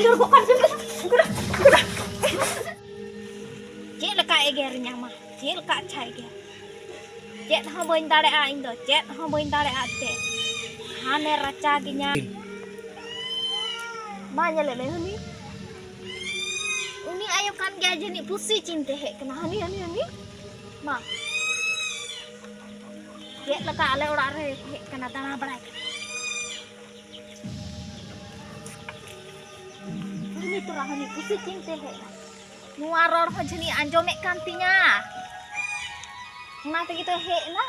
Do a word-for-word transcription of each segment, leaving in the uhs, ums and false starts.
ᱡᱳᱨ ᱠᱚ ᱠᱟᱱ ᱡᱳᱨ ᱠᱚ ᱠᱟᱱ᱾ ᱪᱮᱫ ᱞᱮᱠᱟ ᱮᱜᱮᱨᱤᱧᱟ ᱢᱟ, ᱪᱮᱫ ᱞᱮᱠᱟ ᱟᱪᱪᱷᱟ ᱮᱜᱮᱨ᱾ ᱪᱮᱫ ᱦᱚᱸ ᱵᱟᱹᱧ ᱫᱟᱲᱮᱭᱟᱜᱼᱟ ᱤᱧ ᱫᱚ, ᱪᱮᱫ ᱦᱚᱸ ᱵᱟᱹᱧ ᱫᱟᱲᱮᱭᱟᱜᱼᱟ ᱮᱱᱛᱮ᱾ ᱦᱟᱱᱮ ᱨᱟᱪᱟ ᱜᱤᱧᱟ᱾ ᱢᱟ ᱧᱮᱞᱮ ᱢᱮ ᱦᱟᱹᱱᱤ᱾ ᱩᱱᱤ ᱟᱭᱳ ᱠᱟᱱ ᱜᱮᱭᱟᱭ ᱡᱟᱹᱱᱤᱡ, ᱯᱩᱥᱤ ᱪᱤᱱᱛᱮ ᱦᱮᱡ ᱠᱟᱱᱟ᱾ ᱦᱟᱹᱱᱤ, ᱦᱟᱹᱱᱤ, ᱦᱟᱹᱱᱤ᱾ ᱢᱟ᱾ ᱪᱮᱫ ᱞᱮᱠᱟ ᱟᱞᱮ ᱚᱲᱟᱜ ᱨᱮ ᱦᱮᱡ ᱠᱟᱱᱟ, ᱫᱟᱬᱟ ᱵᱟᱲᱟᱭ ᱠᱟᱱᱟ᱾ ᱩᱱᱤ ᱛᱚᱨᱟ ᱦᱟᱹᱱᱤ ᱯᱩᱥᱤ ᱪᱤᱱᱛᱮ ᱦᱮᱡ ᱮᱱᱟ᱾ ᱱᱚᱣᱟ ᱨᱚᱲ ᱦᱚᱸ ᱡᱷᱟᱹᱱᱤ ᱟᱸᱡᱚᱢᱮᱫ ᱠᱟᱱ ᱛᱤᱧᱟ᱾ ᱚᱱᱟ ᱛᱮᱜᱮ ᱛᱚ ᱦᱮᱡ ᱮᱱᱟ᱾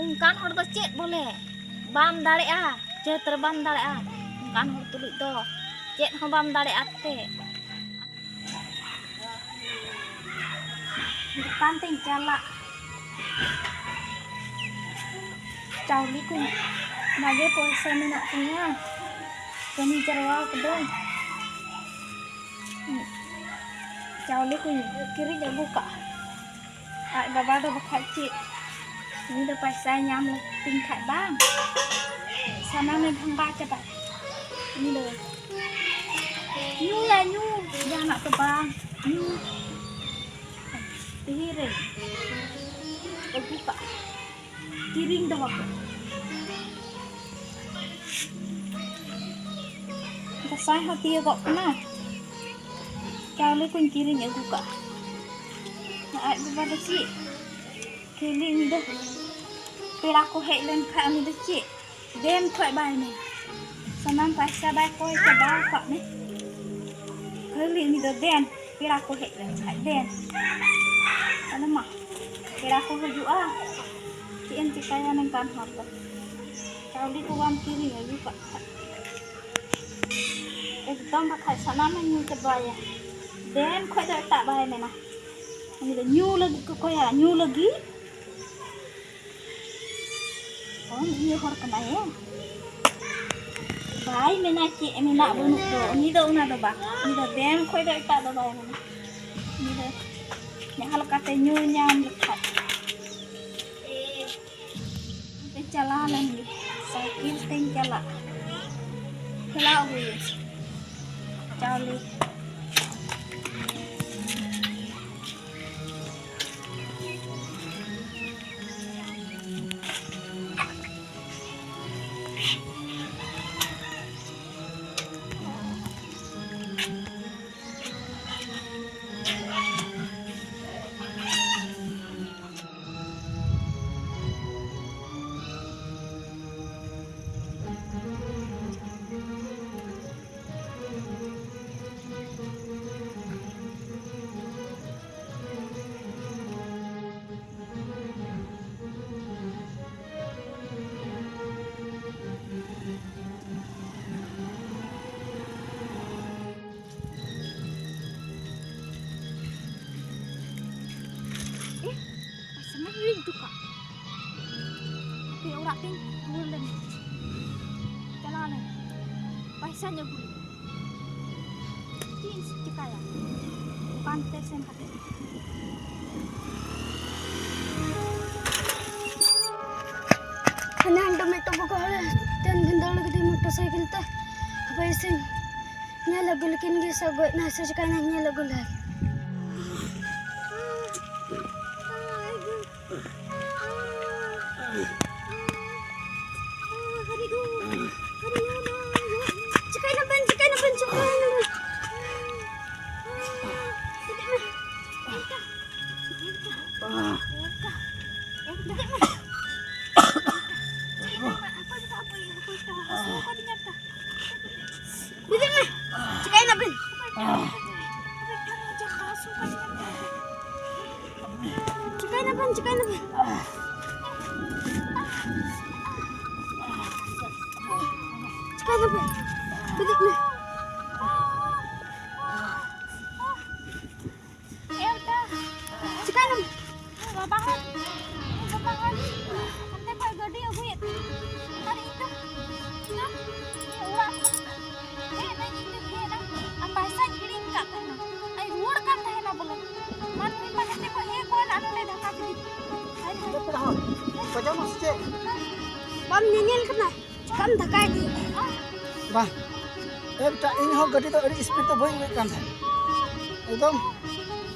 ᱚᱱᱠᱟᱱ ᱦᱚᱲ ᱫᱚ ᱪᱮᱫ ᱵᱚᱞᱮ? ᱵᱟᱢ ᱫᱟᱲᱮᱜᱼᱟ, ᱪᱟᱹᱛ ᱨᱮ ᱵᱟᱢ ᱫᱟᱲᱮᱜᱼᱟ᱾ ᱚᱱᱠᱟᱱ ᱦᱚᱲ ᱛᱩᱞᱩᱡ ᱫᱚ ᱪᱮᱫ ᱦᱚᱸ ᱵᱟᱢ ᱫᱟᱲᱮᱜᱼᱟ ᱛᱮ᱾ ᱫᱚᱠᱟᱱ ᱛᱮᱧ ᱪᱟᱞᱟᱜ᱾ ᱪᱟᱣᱞᱮ ᱠᱚ ᱵᱷᱟᱜᱮ ᱯᱚᱭᱥᱟ ᱢᱮᱱᱟᱜ ᱛᱤᱧᱟ, ᱠᱟᱹᱢᱤ ᱡᱟᱨᱣᱟ ᱠᱟᱹᱫᱟᱹᱧ᱾ ᱪᱟᱣᱞᱮ ᱠᱚᱧ ᱠᱤᱨᱤᱧ ᱟᱹᱜᱩ ᱠᱟᱜᱼᱟ᱾ ᱟᱡ ᱵᱟᱵᱟ ᱫᱚ ᱵᱟᱠᱷᱟᱡ ᱪᱮᱫ, ᱩᱱᱤ ᱫᱚ ᱯᱚᱭᱥᱟᱭ ᱧᱟᱢ ᱞᱮᱛᱤᱧ ᱠᱷᱟᱡ ᱵᱟᱝ, ᱥᱟᱱᱟᱢᱮ ᱵᱷᱟᱸᱜᱟᱣ ᱪᱟᱵᱟᱭᱟ᱾ ᱩᱱᱤ ᱫᱚ ᱧᱩᱭᱟ ᱧᱩ, ᱡᱟᱦᱟᱱᱟᱜ ᱫᱚ ᱵᱟᱝ ᱧᱩ᱾ ᱛᱤᱦᱤᱧ ᱨᱮ ᱟᱹᱜᱩ ᱠᱟᱜᱼᱟ, ᱠᱤᱨᱤᱧ ᱫᱚᱦᱚ ᱠᱟᱜᱼᱟ᱾ ᱫᱟᱸᱥᱟᱭ ᱦᱚᱸ ᱛᱤᱭᱳᱜᱚᱜ ᱠᱟᱱᱟ, ᱪᱟᱣᱞᱮ ᱠᱚᱧ ᱠᱤᱨᱤᱧ ᱟᱹᱜᱩ ᱠᱟᱜᱼᱟ᱾ ᱟᱡ ᱵᱟᱵᱟ ᱫᱚ ᱪᱮᱫ ᱠᱷᱟᱹᱞᱤ ᱩᱱᱤ ᱫᱚ ᱯᱮᱲᱟ ᱠᱚ ᱦᱮᱡ ᱞᱮᱱᱠᱷᱟᱱ ᱩᱱᱤ ᱫᱚ ᱪᱮᱫ ᱫᱮᱱ ᱠᱷᱚᱡ ᱵᱟᱭ ᱢᱮᱱᱟ᱾ ᱥᱟᱱᱟᱢ ᱯᱟᱭᱥᱟ ᱵᱟᱭ ᱠᱚᱭ ᱪᱟᱵᱟ ᱟᱠᱟᱫ ᱢᱮ᱾ ᱠᱷᱟᱹᱞᱤ ᱩᱱᱤ ᱫᱚ ᱫᱮᱱ, ᱯᱮᱲᱟ ᱠᱚ ᱦᱮᱡ ᱞᱮᱱ ᱠᱷᱟᱡ ᱫᱮᱱ᱾ ᱟᱫᱚ ᱢᱟ, ᱯᱮᱲᱟ ᱠᱚ ᱦᱤᱡᱩᱜᱼᱟ, ᱪᱮᱫ ᱮᱢ ᱪᱤᱠᱟᱹᱭᱟ ᱱᱚᱝᱠᱟᱱ ᱦᱚᱲ ᱫᱚ? ᱪᱟᱣᱞᱮ ᱠᱚ ᱵᱟᱢ ᱠᱤᱨᱤᱧ ᱟᱹᱜᱩ ᱠᱟᱜ ᱠᱷᱟᱡ᱾ ᱮᱠᱫᱚᱢ ᱵᱟᱠᱷᱟᱡ ᱥᱟᱱᱟᱢᱮ ᱧᱩ ᱪᱟᱵᱟᱭᱟ᱾ ᱫᱮᱱ ᱠᱷᱚᱡ ᱫᱚ ᱮᱴᱟᱜ ᱵᱟᱭ ᱢᱮᱱᱟ᱾ ᱩᱱᱤ ᱫᱚ ᱧᱩ ᱞᱟᱹᱜᱤᱫ ᱠᱚ ᱠᱚᱭᱟ, ᱧᱩ ᱞᱟᱹᱜᱤᱫ᱾ ᱠᱚᱢ ᱤᱭᱟᱹ ᱦᱚᱲ ᱠᱟᱱᱟᱭ᱾ ᱵᱟᱭ ᱢᱮᱱᱟ ᱪᱮᱫ ᱢᱮᱱᱟᱜ ᱵᱟᱹᱱᱩᱜ ᱫᱚ, ᱩᱱᱤ ᱫᱚ ᱚᱱᱟ ᱫᱚ ᱵᱟᱝ, ᱩᱱᱤ ᱫᱚ ᱫᱮᱱ ᱠᱷᱚᱡ ᱫᱚ ᱮᱴᱟᱜ ᱫᱚ ᱵᱟᱭ ᱢᱮᱱᱟ᱾ ᱩᱱᱤ ᱫᱚ ᱡᱟᱦᱟᱸ ᱞᱮᱠᱟᱛᱮ ᱧᱩ ᱧᱟᱢ ᱞᱮᱠᱷᱟᱡ᱾ ᱛᱮ ᱪᱟᱞᱟᱣ ᱞᱮᱱ ᱜᱮ, ᱥᱟᱭᱠᱮᱞ ᱛᱮᱧ ᱪᱟᱞᱟᱜᱼᱟ, ᱴᱷᱮᱞᱟᱣ ᱟᱹᱜᱩᱭᱟᱹᱧ᱾ ᱪᱟᱣᱞᱮ᱾ ᱮ, ᱯᱚᱭᱥᱟ ᱢᱟᱧ ᱦᱤᱲᱤᱧ ᱦᱚᱴᱚ ᱠᱟᱜ᱾ ᱦᱟᱯᱮ ᱚᱲᱟᱜ ᱛᱤᱧ ᱨᱩᱣᱟᱹᱲ ᱞᱮᱱ ᱜᱮ᱾ ᱪᱟᱞᱟᱣ ᱞᱮᱱ ᱯᱚᱭᱥᱟᱧ ᱟᱹᱜᱩ ᱞᱮᱫᱟ᱾ ᱪᱮᱫ ᱤᱧ ᱪᱤᱠᱟᱹᱭᱟ? ᱫᱚᱠᱟᱱ ᱛᱮ ᱥᱮᱱ ᱠᱟᱛᱮ᱾ ᱦᱟᱱᱮ ᱦᱟᱸᱰᱮ ᱢᱤᱫᱴᱟᱝ ᱵᱟᱠᱚ ᱦᱚᱲᱮ ᱛᱮᱱ ᱵᱷᱤᱸᱫᱟᱹᱲ ᱠᱮᱫᱮ ᱢᱚᱴᱚᱨ ᱥᱟᱭᱠᱮᱞ ᱛᱮ᱾ ᱦᱟᱯᱮ ᱤᱥᱤᱱ ᱧᱮᱞ ᱟᱹᱜᱩ ᱞᱮᱠᱤᱱ ᱜᱮ ᱥᱮ ᱜᱚᱡ ᱱᱟᱭ ᱥᱮ ᱪᱤᱠᱟᱭᱱᱟᱭ ᱧᱮᱞ ᱟᱹᱜᱩ ᱞᱟᱭ᱾ ᱪᱤᱠᱟᱹᱭᱱᱟ ᱵᱮᱱ, ᱪᱤᱠᱟᱹᱭᱱᱟ ᱵᱮᱱ, ᱪᱤᱠᱟᱹᱭᱱᱟ ᱵᱮᱱ? ᱵᱮᱨᱮᱫ ᱢᱮ᱾ ᱵᱮᱨᱮᱫ ᱢᱮ᱾ ᱵᱮᱨᱮᱫ ᱢᱮ᱾ ᱵᱮᱨᱮᱫ ᱢᱮ᱾ ᱦᱟᱹᱥᱩ ᱠᱟᱫᱤᱧᱟ ᱛᱚ᱾ ᱵᱮᱨᱮᱫ ᱢᱮ᱾ ᱪᱤᱠᱟᱹᱭᱱᱟ ᱵᱮᱱ? ᱪᱤᱠᱟᱹᱭᱱᱟ ᱵᱮᱱ? ᱪᱤᱠᱟᱹᱭᱱᱟ ᱵᱮᱱ? ᱪᱤᱠᱟᱹᱭᱱᱟ ᱵᱮᱱ? ᱵᱮᱨᱮᱫ ᱢᱮ᱾ ᱮ ᱵᱮᱴᱟ, ᱪᱤᱠᱟᱹᱭᱱᱟᱢ? ᱵᱟᱵᱟ ᱦᱚᱸ, ᱵᱟᱵᱟ ᱦᱚᱸ ᱦᱟᱱᱛᱮ ᱠᱷᱚᱡ ᱜᱟᱹᱰᱤ ᱟᱹᱜᱩᱭᱮᱫ ᱛᱤᱧ᱾ ᱟᱨ ᱤᱧ ᱫᱚ, ᱤᱧ ᱫᱚ ᱚᱲᱟᱜ ᱠᱷᱚᱱ ᱦᱮᱡ ᱮᱱᱟᱹᱧ, ᱤᱧ ᱫᱚ ᱦᱮᱡ ᱮᱱᱟ᱾ ᱟᱨ ᱯᱟᱭᱥᱟᱧ ᱦᱤᱲᱤᱧ ᱠᱟᱫ ᱛᱟᱦᱮᱱᱟ᱾ ᱟᱨ ᱨᱩᱣᱟᱹᱲ ᱠᱟᱱ ᱛᱟᱦᱮᱱᱟ ᱵᱚᱞᱮ᱾ ᱢᱟ ᱱᱩᱭ ᱢᱟ ᱦᱟᱱᱛᱮ ᱠᱷᱚᱡ ᱦᱮᱡ ᱠᱚᱜ ᱟᱨ ᱱᱚᱰᱮ ᱫᱷᱟᱠᱟ ᱠᱮᱫᱤᱧ᱾ ᱦᱟᱭ ᱦᱟᱭ᱾ ᱯᱮᱲᱟ ᱦᱚᱲ, ᱯᱟᱡᱟᱢᱟ ᱥᱮ ᱪᱮᱫ? ᱵᱟᱢ ᱧᱮᱧᱮᱞ ᱠᱟᱱᱟ? ᱪᱤᱠᱟᱢ ᱫᱷᱟᱠᱟᱭ ᱫᱤᱧ? ᱵᱟ, ᱮᱠᱴᱟ ᱤᱧ ᱦᱚᱸ ᱜᱟᱹᱰᱤ ᱫᱚ ᱟᱹᱰᱤ ᱥᱯᱤᱰ ᱫᱚ ᱵᱟᱹᱧ ᱟᱹᱜᱩᱭᱮᱫ ᱠᱟᱱ ᱛᱟᱦᱮᱸᱫ᱾ ᱮᱠᱫᱚᱢ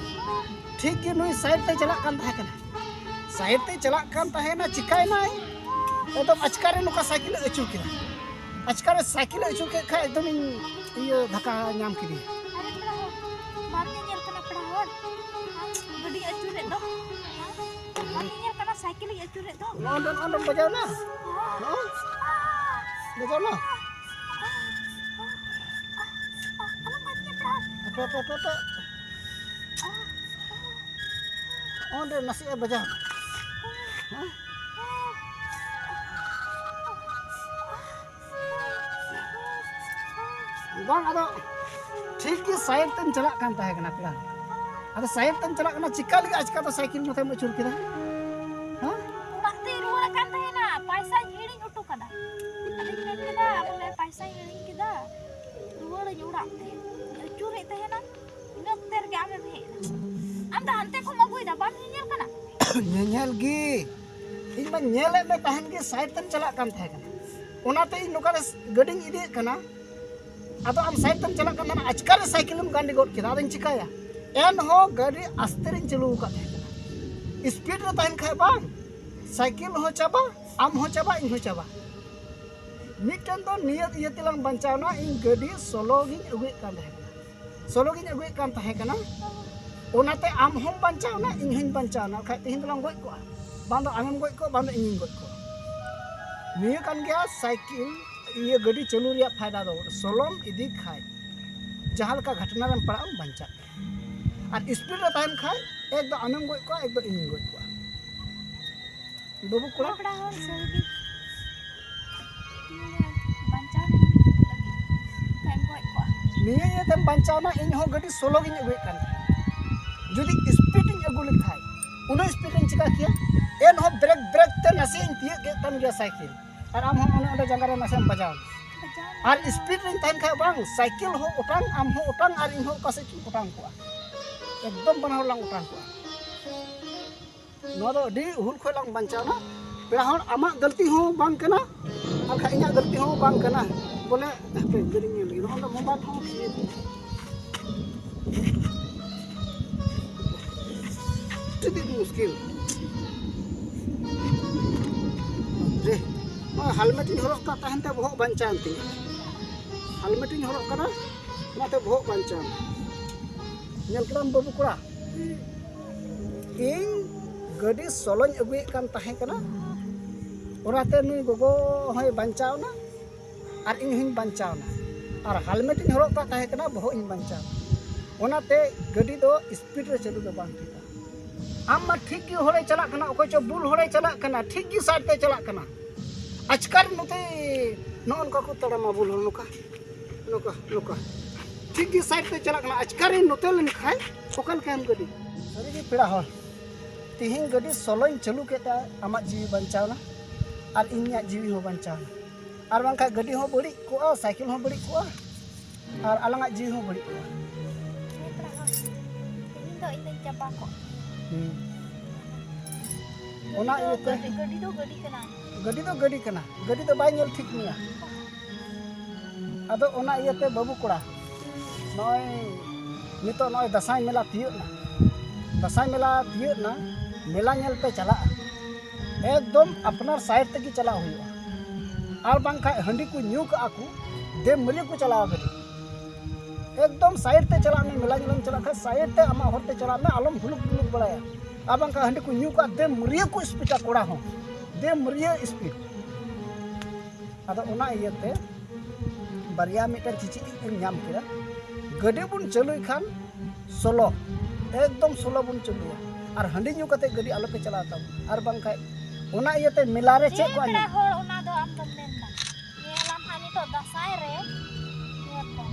ᱴᱷᱤᱠ ᱜᱮ ᱱᱩᱭ ᱥᱟᱭᱤᱰ ᱛᱮ ᱪᱟᱞᱟᱜ ᱠᱟᱱ ᱛᱟᱦᱮᱸ ᱠᱟᱱᱟ᱾ ᱥᱟᱭᱤᱰ ᱛᱮ ᱪᱟᱞᱟᱜ ᱠᱟᱱ ᱛᱟᱦᱮᱱᱟ, ᱪᱤᱠᱟᱭᱱᱟᱭ? ᱮᱠᱫᱚᱢ ᱟᱪᱠᱟ ᱨᱮ ᱱᱚᱝᱠᱟ ᱥᱟᱭᱠᱮᱞ ᱮ ᱟᱹᱪᱩᱨ ᱠᱮᱫᱟ᱾ ᱟᱪᱠᱟ ᱨᱮ ᱥᱟᱭᱠᱮᱞ ᱮ ᱟᱹᱪᱩᱨ ᱠᱮᱫ ᱠᱷᱟᱡ ᱮᱠᱫᱚᱢ ᱤᱧ ᱤᱭᱟᱹ ᱫᱷᱟᱠᱟ ᱧᱟᱢ ᱠᱮᱫᱮᱭᱟ᱾ ᱟᱨᱮ ᱯᱮᱲᱟ ᱦᱚᱲ, ᱵᱟᱢ ᱧᱮᱧᱮᱞ ᱠᱟᱱᱟ ᱯᱮᱲᱟ ᱦᱚᱲ? ᱜᱟᱹᱰᱤ ᱟᱹᱪᱩᱨᱮᱫ ᱫᱚ᱾ ᱵᱟᱢ ᱧᱮᱧᱮᱞ ᱠᱟᱱᱟ ᱥᱟᱭᱠᱮᱞ ᱤᱧ ᱟᱹᱪᱩᱨᱮᱫ ᱫᱚ? ᱱᱚᱜᱼᱚᱭ ᱱᱚᱰᱮ, ᱱᱚᱰᱮᱢ ᱵᱟᱡᱟᱣ ᱮᱱᱟ? ᱱᱚᱜᱼᱚᱭ᱾ ᱵᱟᱡᱟᱣ ᱮᱱᱟ? ᱟᱞᱚᱢ ᱵᱟᱡᱟᱣ ᱯᱮᱲᱟ᱾ ᱦᱟᱯᱮ, ᱦᱟᱯᱮ, ᱦᱟᱯᱮ, ᱦᱟᱯᱮ᱾ ᱚᱸᱰᱮ ᱱᱟᱥᱮᱭᱟᱜ ᱮ ᱵᱟᱡᱟᱣ ᱮᱱᱟ᱾ ᱦᱮᱸ? ᱵᱟᱝ, ᱟᱫᱚ ᱴᱷᱤᱠ ᱜᱮ ᱥᱟᱭᱤᱰ ᱛᱮᱢ ᱪᱟᱞᱟᱜ ᱠᱟᱱ ᱛᱟᱦᱮᱸ ᱠᱟᱱᱟ ᱯᱮᱲᱟ᱾ ᱟᱫᱚ ᱥᱟᱭᱤᱰ ᱛᱮᱢ ᱪᱟᱞᱟᱜ ᱠᱟᱱᱟ, ᱪᱤᱠᱟ ᱞᱟᱹᱜᱤᱫ ᱟᱪᱠᱟ ᱫᱚ ᱥᱟᱭᱠᱮᱞ ᱱᱚᱛᱮᱢ ᱟᱹᱪᱩᱨ ᱠᱮᱫᱟ? ᱦᱮᱸ? ᱚᱲᱟᱜ ᱛᱮᱧ ᱨᱩᱣᱟᱹᱲ ᱟᱠᱟᱱ ᱛᱟᱦᱮᱱᱟ, ᱯᱟᱭᱥᱟᱧ ᱦᱤᱲᱤᱧ ᱦᱚᱴᱚ ᱠᱟᱫᱟ᱾ ᱟᱫᱚᱧ ᱢᱮᱱ ᱠᱮᱫᱟ, ᱵᱚᱞᱮ, ᱯᱟᱭᱥᱟᱧ ᱦᱤᱲᱤᱧ ᱠᱮᱫᱟ, ᱨᱩᱣᱟᱹᱲᱟᱹᱧ ᱚᱲᱟᱜ ᱛᱮ᱾ ᱟᱹᱪᱩᱨᱮᱫ ᱛᱟᱦᱮᱱᱟ, ᱤᱱᱟᱹ ᱚᱠᱛᱮ ᱨᱮᱜᱮ ᱟᱢᱮᱢ ᱦᱮᱡ ᱮᱱᱟ᱾ ᱟᱢ ᱫᱚ ᱦᱟᱱᱛᱮ ᱠᱷᱚᱱ ᱟᱹᱜᱩᱭᱮᱫᱟ, ᱵᱟᱢ ᱧᱮᱧᱮᱞ ᱠᱟᱱᱟ? ᱧᱮᱧᱮᱞ ᱜᱮ᱾ ᱤᱧ ᱢᱟ ᱧᱮᱞᱮᱫ ᱢᱮ ᱛᱟᱦᱮᱱ ᱜᱮ, ᱥᱟᱭᱤᱰ ᱛᱮᱢ ᱪᱟᱞᱟᱜ ᱠᱟᱱ ᱛᱟᱦᱮᱸ ᱠᱟᱱᱟ᱾ ᱚᱱᱟᱛᱮ ᱤᱧ ᱱᱚᱝᱠᱟ ᱨᱮ ᱜᱟᱹᱰᱤᱧ ᱤᱫᱤᱭᱮᱫ ᱠᱟᱱᱟ᱾ ᱟᱫᱚ ᱟᱢ ᱥᱟᱭᱤᱰ ᱛᱮᱢ ᱪᱟᱞᱟᱜ ᱠᱟᱱ ᱛᱟᱦᱮᱱᱟ, ᱟᱪᱠᱟ ᱨᱮ ᱥᱟᱭᱠᱮᱞᱮᱢ ᱜᱟᱹᱰᱤ ᱜᱚᱫ ᱠᱮᱫᱟ᱾ ᱟᱫᱚᱧ ᱪᱤᱠᱟᱹᱭᱟ? ᱮᱱᱦᱚᱸ ᱜᱟᱹᱰᱤ ᱟᱥᱛᱮ ᱨᱤᱧ ᱪᱟᱹᱞᱩ ᱟᱠᱟᱫ ᱛᱟᱦᱮᱸ ᱠᱟᱱᱟ᱾ ᱥᱯᱤᱰ ᱨᱮ ᱛᱟᱦᱮᱱ ᱠᱷᱟᱡ ᱵᱟᱝ, ᱥᱟᱭᱠᱮᱞ ᱦᱚᱸ ᱪᱟᱵᱟ, ᱟᱢ ᱦᱚᱸ ᱪᱟᱵᱟ, ᱤᱧ ᱦᱚᱸ ᱪᱟᱵᱟ᱾ ᱢᱤᱫᱴᱮᱱ ᱫᱚ ᱱᱤᱭᱟᱹ ᱤᱭᱟᱹ ᱛᱮᱞᱟᱝ ᱵᱟᱧᱪᱟᱣᱱᱟ, ᱤᱧ ᱜᱟᱹᱰᱤ ᱥᱳᱞᱳ ᱜᱤᱧ ᱟᱹᱜᱩᱭᱮᱫ ᱠᱟᱱ ᱛᱟᱦᱮᱸ ᱠᱟᱱᱟ, ᱥᱳᱞᱳ ᱜᱤᱧ ᱟᱹᱜᱩᱭᱮᱫ ᱠᱟᱱ ᱛᱟᱦᱮᱸ ᱠᱟᱱᱟ᱾ ᱚᱱᱟᱛᱮ ᱟᱢ ᱦᱚᱸᱢ ᱵᱟᱧᱪᱟᱣᱱᱟ, ᱤᱧ ᱦᱚᱸᱧ ᱵᱟᱧᱪᱟᱣᱱᱟ᱾ ᱵᱟᱠᱷᱟᱡ ᱛᱮᱦᱮᱧ ᱫᱚᱞᱟᱝ ᱜᱚᱡ ᱠᱚᱜᱼᱟ, ᱵᱟᱝ ᱫᱚ ᱟᱢᱮᱢ ᱜᱚᱡ ᱠᱚᱜᱼᱟ, ᱵᱟᱝ ᱫᱚ ᱤᱧᱤᱧ ᱜᱚᱡ ᱠᱚᱜᱼᱟ᱾ ᱱᱤᱭᱟᱹ ᱠᱟᱱ ᱜᱮᱭᱟ ᱥᱟᱭᱠᱮᱞ, ᱤᱭᱟᱹ, ᱜᱟᱹᱰᱤ ᱪᱟᱹᱞᱩ ᱨᱮᱭᱟᱜ ᱯᱷᱟᱭᱫᱟ ᱫᱚ, ᱥᱳᱞᱳᱢ ᱤᱫᱤ ᱠᱷᱟᱡ ᱡᱟᱦᱟᱸ ᱞᱮᱠᱟ ᱜᱷᱚᱴᱚᱱᱟ ᱨᱮᱢ ᱯᱟᱲᱟᱜᱼᱟ, ᱟᱢ ᱵᱟᱧᱪᱟᱜ ᱜᱮᱭᱟ᱾ ᱟᱨ ᱥᱯᱤᱰ ᱨᱮ ᱛᱟᱦᱮᱱ ᱠᱷᱟᱡ ᱮᱠ ᱫᱚ ᱟᱢᱮᱢ ᱜᱚᱡ ᱠᱚᱣᱟ, ᱮᱠ ᱫᱚ ᱤᱧᱤᱧ ᱜᱚᱡ ᱠᱚᱣᱟ᱾ ᱵᱟᱹᱵᱩ ᱠᱚᱲᱟ, ᱦᱟᱯᱲᱟ ᱦᱚᱲ ᱥᱟᱹᱨᱤ ᱜᱮ ᱵᱟᱧᱪᱟᱣ ᱞᱟᱹᱜᱤᱫ ᱠᱷᱟᱱ ᱜᱚᱡ ᱠᱚᱜᱼᱟ᱾ ᱱᱤᱭᱟᱹ ᱤᱭᱟᱹᱛᱮᱢ ᱵᱟᱧᱪᱟᱣᱱᱟ, ᱤᱧ ᱦᱚᱸ ᱜᱟᱹᱰᱤ ᱥᱳᱞᱳ ᱜᱤᱧ ᱟᱹᱜᱩᱭᱮᱫ ᱠᱟᱱ ᱛᱟᱦᱮᱸᱫ᱾ ᱡᱩᱫᱤ ᱥᱯᱤᱰ ᱤᱧ ᱟᱹᱜᱩ ᱞᱮᱠᱷᱟᱡ, ᱩᱱᱟᱹᱜ ᱥᱯᱤᱰ ᱤᱧ ᱪᱤᱠᱟ ᱠᱮᱭᱟ? ᱮᱱᱦᱚᱸ ᱵᱨᱮᱠ, ᱵᱨᱮᱠ ᱛᱮ ᱱᱟᱥᱮ ᱤᱧ ᱛᱤᱭᱟᱹᱜ ᱠᱮᱫ ᱛᱟᱢ ᱜᱮᱭᱟ ᱥᱟᱭᱠᱮᱞ, ᱟᱨ ᱟᱢ ᱦᱚᱸ ᱚᱱᱮ ᱚᱸᱰᱮ ᱡᱟᱸᱜᱟ ᱨᱮ ᱱᱟᱥᱮᱢ ᱵᱟᱡᱟᱣ ᱮᱱᱟ᱾ ᱵᱟᱡᱟᱣ ᱮᱱᱟ᱾ ᱟᱨ ᱥᱯᱤᱰ ᱨᱤᱧ ᱛᱟᱦᱮᱱ ᱠᱷᱟᱡ ᱵᱟᱝ, ᱥᱟᱭᱠᱮᱞ ᱦᱚᱸ ᱚᱴᱟᱝ, ᱟᱢ ᱦᱚᱸ ᱚᱴᱟᱝ, ᱟᱨ ᱤᱧ ᱦᱚᱸ ᱚᱠᱟ ᱥᱮᱫ ᱪᱚᱧ ᱚᱴᱟᱝ ᱠᱚᱜᱼᱟ᱾ ᱮᱠᱫᱚᱢ ᱵᱟᱱᱟ ᱦᱚᱲ ᱞᱟᱝ ᱚᱴᱟᱝ ᱠᱚᱜᱼᱟ᱾ ᱱᱚᱣᱟ ᱫᱚ ᱟᱹᱰᱤ ᱦᱩᱞ ᱠᱷᱚᱱ ᱞᱟᱝ ᱵᱟᱧᱪᱟᱣᱱᱟ᱾ ᱯᱮᱲᱟ ᱦᱚᱲ, ᱟᱢᱟᱜ ᱜᱟᱹᱞᱛᱤ ᱦᱚᱸ ᱵᱟᱝ ᱠᱟᱱᱟ, ᱟᱨ ᱠᱷᱟᱡ ᱤᱧᱟᱹᱜ ᱜᱟᱹᱞᱛᱤ ᱦᱚᱸ ᱵᱟᱝ ᱠᱟᱱᱟ᱾ ᱵᱚᱞᱮ ᱦᱟᱯᱮ ᱜᱟᱹᱰᱤ ᱧᱮᱞ ᱞᱮᱜᱮ, ᱱᱚᱜᱼᱚᱭ ᱢᱳᱵᱟᱭᱤᱞ ᱠᱚᱦᱚᱸ ᱥᱤᱭᱟᱹ ᱟᱹᱰᱤ ᱢᱩᱥᱠᱤᱞ᱾ ᱨᱮ, ᱱᱚᱣᱟ ᱦᱮᱞᱢᱮᱴ ᱤᱧ ᱦᱚᱨᱚᱜ ᱠᱟᱜ ᱛᱟᱦᱮᱱ ᱛᱮ ᱵᱚᱦᱚᱜ ᱵᱟᱧᱪᱟᱣ ᱮᱱ ᱛᱤᱧᱟ᱾ ᱦᱮᱞᱢᱮᱴ ᱤᱧ ᱦᱚᱨᱚᱜ ᱠᱟᱫᱟ, ᱚᱱᱟᱛᱮ ᱵᱚᱦᱚᱜ ᱵᱟᱧᱪᱟᱣ ᱮᱱᱟ᱾ ᱧᱮᱞ ᱠᱮᱫᱟᱢ ᱵᱟᱹᱵᱩ ᱠᱚᱲᱟ, ᱤᱧ ᱜᱟᱹᱰᱤ ᱥᱳᱞᱳᱧ ᱟᱹᱜᱩᱭᱮᱫ ᱠᱟᱱ ᱛᱟᱦᱮᱸ ᱠᱟᱱᱟ, ᱚᱱᱟᱛᱮ ᱱᱩᱭ ᱜᱚᱜᱚ ᱦᱚᱸᱭ ᱵᱟᱧᱪᱟᱣ ᱮᱱᱟ ᱟᱨ ᱤᱧ ᱦᱚᱸᱧ ᱵᱟᱧᱪᱟᱣ ᱮᱱᱟ᱾ ᱟᱨ ᱦᱮᱞᱢᱮᱴ ᱤᱧ ᱦᱚᱨᱚᱜ ᱠᱟᱜ ᱛᱟᱦᱮᱸ ᱠᱟᱱᱟ, ᱵᱚᱦᱚᱜ ᱤᱧ ᱵᱟᱧᱪᱟᱣ ᱮᱱᱟ᱾ ᱚᱱᱟᱛᱮ ᱜᱟᱹᱰᱤ ᱫᱚ ᱥᱯᱤᱰ ᱨᱮ ᱪᱟᱹᱞᱩ ᱫᱚ ᱵᱟᱝ ᱴᱷᱤᱠᱟ᱾ ᱟᱢ ᱢᱟ ᱴᱷᱤᱠ ᱜᱮ ᱦᱚᱨᱮ ᱪᱟᱞᱟᱜ ᱠᱟᱱᱟ, ᱚᱠᱚᱭ ᱪᱚ ᱵᱩᱞ ᱦᱚᱨᱮ ᱪᱟᱞᱟᱜ ᱠᱟᱱᱟ, ᱴᱷᱤᱠ ᱜᱮ ᱥᱟᱭᱤᱰ ᱛᱮ ᱪᱟᱞᱟᱜ ᱠᱟᱱᱟ᱾ ᱟᱪᱠᱟᱨ ᱱᱚᱛᱮ ᱱᱚᱜᱼᱚ ᱱᱚᱝᱠᱟ ᱠᱚ ᱛᱟᱲᱟᱢᱟ ᱵᱩᱞ ᱦᱚᱲ, ᱱᱚᱝᱠᱟ, ᱱᱚᱝᱠᱟ, ᱱᱚᱝᱠᱟ᱾ ᱴᱷᱤᱠ ᱜᱮ ᱥᱟᱭᱤᱰ ᱛᱮ ᱪᱟᱞᱟᱜ ᱠᱟᱱᱟ, ᱟᱪᱠᱟᱨ ᱱᱚᱛᱮ ᱞᱮᱱᱠᱷᱟᱱ ᱚᱠᱟ ᱞᱮᱠᱟᱭᱟᱢ ᱜᱟᱹᱰᱤ? ᱥᱟᱹᱨᱤᱜᱮ ᱯᱮᱲᱟ ᱦᱚᱲ, ᱛᱤᱦᱤᱧ ᱜᱟᱹᱰᱤ ᱥᱳᱞᱳᱧ ᱪᱟᱹᱞᱩ ᱠᱮᱫᱟ, ᱟᱢᱟᱜ ᱡᱤᱣᱤ ᱵᱟᱧᱪᱟᱣ ᱮᱱᱟ ᱟᱨ ᱤᱧᱟᱹᱜ ᱡᱤᱣᱤ ᱦᱚᱸ ᱵᱟᱧᱪᱟᱣ ᱮᱱᱟ᱾ ᱟᱨ ᱵᱟᱝᱠᱷᱟᱱ ᱜᱟᱹᱰᱤ ᱦᱚᱸ ᱵᱟᱹᱲᱤᱡ ᱠᱚᱜᱼᱟ, ᱥᱟᱭᱠᱮᱞ ᱦᱚᱸ ᱵᱟᱹᱲᱤᱡ ᱠᱚᱜᱼᱟ ᱟᱨ ᱟᱞᱟᱝᱟᱜ ᱡᱤᱣᱤ ᱦᱚᱸ ᱵᱟᱹᱲᱤᱡ ᱠᱚᱜᱼᱟ᱾ ᱦᱮᱸ ᱯᱮᱲᱟ ᱦᱚᱲ, ᱛᱮᱦᱮᱧ ᱫᱚ ᱤᱧ ᱫᱚᱧ ᱪᱟᱵᱟ ᱠᱚᱜ᱾ ᱦᱩᱸ᱾ ᱚᱱᱟ ᱜᱟᱹᱰᱤ ᱫᱚ ᱤᱭᱟᱹᱛᱮ ᱜᱟᱹᱰᱤ, ᱜᱟᱹᱰᱤ ᱫᱚ ᱜᱟᱹᱰᱤ ᱠᱟᱱᱟ᱾ ᱜᱟᱹᱰᱤ ᱫᱚ ᱜᱟᱹᱰᱤ ᱠᱟᱱᱟ, ᱜᱟᱹᱰᱤ ᱫᱚ ᱵᱟᱭ ᱧᱮᱞ ᱴᱷᱤᱠ ᱢᱮᱭᱟ᱾ ᱟᱫᱚ ᱚᱱᱟ ᱤᱭᱟᱹᱛᱮ ᱵᱟᱹᱵᱩ ᱠᱚᱲᱟ, ᱱᱚᱜᱼᱚᱭ ᱱᱤᱛᱚᱜ ᱱᱚᱜᱼᱚᱭ ᱫᱟᱸᱥᱟᱭ ᱢᱮᱞᱟ ᱛᱤᱭᱟᱹᱜ ᱮᱱᱟ, ᱫᱟᱸᱥᱟᱭ ᱢᱮᱞᱟ ᱛᱤᱭᱟᱹᱜ ᱮᱱᱟ, ᱢᱮᱞᱟ ᱧᱮᱞ ᱯᱮ ᱪᱟᱞᱟᱜᱼᱟ, ᱮᱠᱫᱚᱢ ᱟᱯᱱᱟᱨ ᱥᱟᱭᱤᱰ ᱛᱮᱜᱮ ᱪᱟᱞᱟᱜ ᱦᱩᱭᱩᱜᱼᱟ᱾ ᱟᱨ ᱵᱟᱝᱠᱷᱟᱡ ᱦᱟᱺᱰᱤ ᱠᱚ ᱧᱩ ᱠᱟᱜᱼᱟ ᱠᱚ, ᱫᱮ ᱢᱟᱹᱨᱤᱭᱟᱹ ᱠᱚ ᱪᱟᱞᱟᱣ ᱠᱟᱱᱟ᱾ ᱮᱠᱫᱚᱢ ᱥᱟᱭᱤᱰ ᱛᱮ ᱪᱟᱞᱟᱜ ᱢᱮ, ᱢᱮᱞᱟ ᱧᱮᱞᱮᱢ ᱪᱟᱞᱟᱜ ᱠᱷᱟᱡ ᱥᱟᱭᱤᱰ ᱛᱮ ᱟᱢᱟᱜ ᱦᱚᱨ ᱛᱮ ᱪᱟᱞᱟᱜ ᱢᱮ, ᱟᱞᱚᱢ ᱦᱩᱞᱩᱠ ᱯᱩᱞᱩᱠ ᱵᱟᱲᱟᱭᱟ᱾ ᱟᱨ ᱵᱟᱝᱠᱷᱟᱱ ᱦᱟᱺᱰᱤ ᱠᱚ ᱧᱩ ᱠᱟᱜᱼᱟ, ᱫᱮ ᱢᱟᱹᱨᱤᱭᱟᱹ ᱠᱚ ᱥᱯᱤᱰᱟ ᱠᱚᱲᱟ ᱦᱚᱸ, ᱫᱮ ᱢᱟᱹᱨᱤᱭᱟᱹ ᱥᱯᱤᱰ᱾ ᱟᱫᱚ ᱚᱱᱟ ᱤᱭᱟᱹᱛᱮ ᱵᱟᱨᱭᱟ ᱢᱤᱫᱴᱮᱱ ᱪᱤᱪᱤᱫ ᱤᱧ ᱧᱟᱢ ᱠᱮᱫᱟ᱾ ᱜᱟᱹᱰᱤ ᱵᱚᱱ ᱪᱟᱹᱞᱩᱭ ᱠᱷᱟᱱ ᱥᱳᱞᱳ, ᱮᱠᱫᱚᱢ ᱥᱳᱞᱳ ᱵᱚᱱ ᱪᱟᱹᱞᱩᱭᱟ᱾ ᱟᱨ ᱦᱟᱺᱰᱤ ᱧᱩ ᱠᱟᱛᱮ ᱜᱟᱹᱰᱤ ᱟᱞᱚᱯᱮ ᱪᱟᱞᱟᱣ ᱛᱟᱵᱚᱱ᱾ ᱟᱨ ᱵᱟᱝᱠᱷᱟᱡ ᱚᱱᱟ ᱤᱭᱟᱹᱛᱮ ᱢᱮᱞᱟ ᱨᱮ ᱪᱮᱫ ᱠᱚ ᱯᱮᱲᱟ ᱟᱸᱡᱚᱢ? ᱦᱚᱲ ᱚᱱᱟ ᱫᱚ ᱟᱢ ᱫᱚᱢ ᱢᱮᱱ ᱫᱟ? ᱧᱮᱞᱟᱢ ᱦᱟᱸᱜ ᱱᱤᱛᱚᱜ ᱫᱟᱸᱥᱟᱭ ᱨᱮ, ᱧᱮᱞ ᱠᱚᱢ᱾